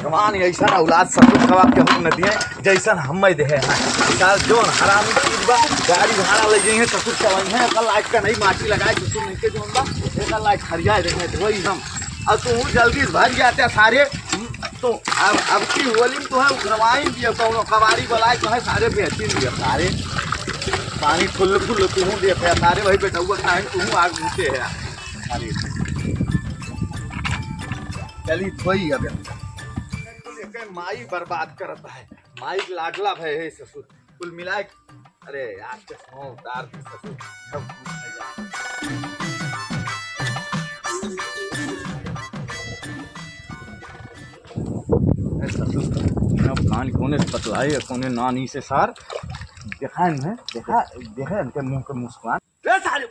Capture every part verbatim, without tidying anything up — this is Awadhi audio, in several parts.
भगवान ऐसा औलाद ससुर कबाब के हम न दिए, जैसन हमें देहे हैं। सार जौन हरामी चीज बा, गाड़ी भाड़ा ले गई है, ससुर चलाई है, एकर लायक का नहीं, माटी लगाए, ससुर नहीं के जौन बा, एकर लायक हरिया रहे हैं, वही हम। अब तू जल्दी भर जाते सारे, तो अब, अब की होली में तो है उखरवाई दिया, कौनो कबाड़ी बुलाए तो है सारे बेहतरीन दिया सारे। पानी फुल फुल तू देते हैं सारे, वही बेटा हुआ खाए तू आग मुझे है। अरे चली धोई अब। कुल एके माई बर्बाद करत है, माई के लाडला भय है ससुर। कुल मिलाए, अरे यार, चश्मा उतार दे ससुर, सब कुछ है यार। ए ससुर, ना पानी कोने से बतलाए, कोने नानी से सार। देखा इन्हें, देखा, देखा इनके मुंह के मुस्कान। ए सारे!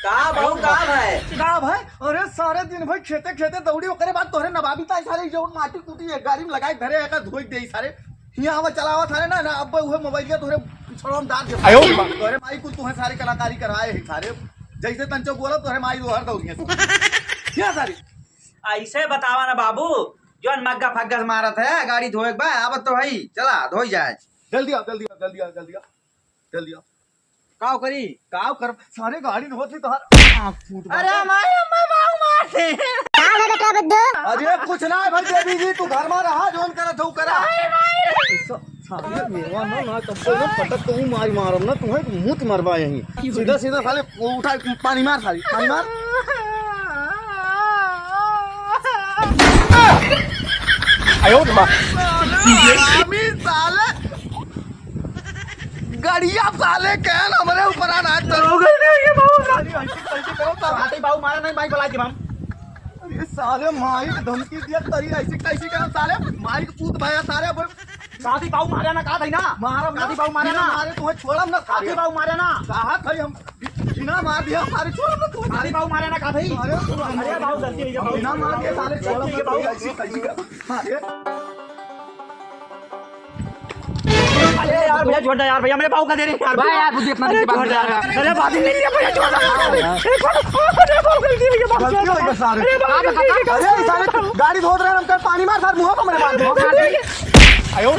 का बाबू, का भाई? का भाई? अरे सारे दिन भाई खेते खेते दौड़ी, ओकरे बाद तोहरे नवाबी ताई सारे जौन माटी कूटी एक गाड़ी में लगाए धरे, एका धोई दे सारे। हियां हवा चलावा सारे ना, ना अब उहे मोबाइल के तोहरे छोड़म डाल दे। आयो। तोहरे माई कुल तुहे सारे कलाकारी कराए है सारे। जैसे तंचो बोला तोहरे माई दोहर दौड़ी है। क्या सारे? ऐसे बतावा ना बाबू, जौन मग्गा फग्गा से मारत है, गाड़ी धोए के बा, अब तो भाई चला धोई जाए। जल्दी आओ, जल्दी आओ, जल्दी आओ, जल्दी आओ। जल्दी आओ। काव करी? काव कर, सारे गाड़ी धोत ही तोहार आँख फूट अरे बाटे। हमारे अम्मा बाऊ मार दे। का है बेटा बुद्धू? अरे कुछ ना है भाई देवी जी, तू घर में रहा, जौन करत हो करा। अरे भाई। सा-, सारे मेवा ना, ना, तब से ना पटक कहूँ मार मारब ना, तुम्हें मुँह मरबा यहीं। सीधा सीधा साले उठा पानी मार, साली पानी मार। आयो रे माँ। साले, गड़िया साले कहन हमरे ऊपर अनाज करो गए रे ये बाबू। साले ऐसे कैसे करो साले? साथी बाबू मारा नहीं, भाई बुला के हम। अरे साले माई के धमकी दिया तरी ऐसे कैसे करो साले? माई के पूत भाया साले अब। साथी बाबू मारा ना कहा था ना? मारब ना। साथी बाबू मारा बिना ना। मारे तुम्हें छोड़ब ना साले। साथी बाबू मारा ना। कहा था हम बिना मार दिया साले छोड़ब ना तुम्हें। साथी बाबू मारा ना कहा था। अरे बाबू गलती हुई है बाबू। बिना मार दिया साले छोड़ब ना बाबू। ऐसे कैसे करो? अरे यार भैया, छोड़ दे यार भैया, मेरे बाबू का दे रहे हैं यार। भाई यार, बुद्धि अपना अरे नीचे बांध छोड़ दे यार। यार। अरे बाबू, नहीं लिया भैया, छोड़ दे। अरे बाबू, अरे बाबू, गलती हुई है, बाबू, गलती हुई है। अरे सारे गाड़ी धोत रहे हैं, हम कहे पानी मार, सार मुंह पर मेरे मार दे। आयो।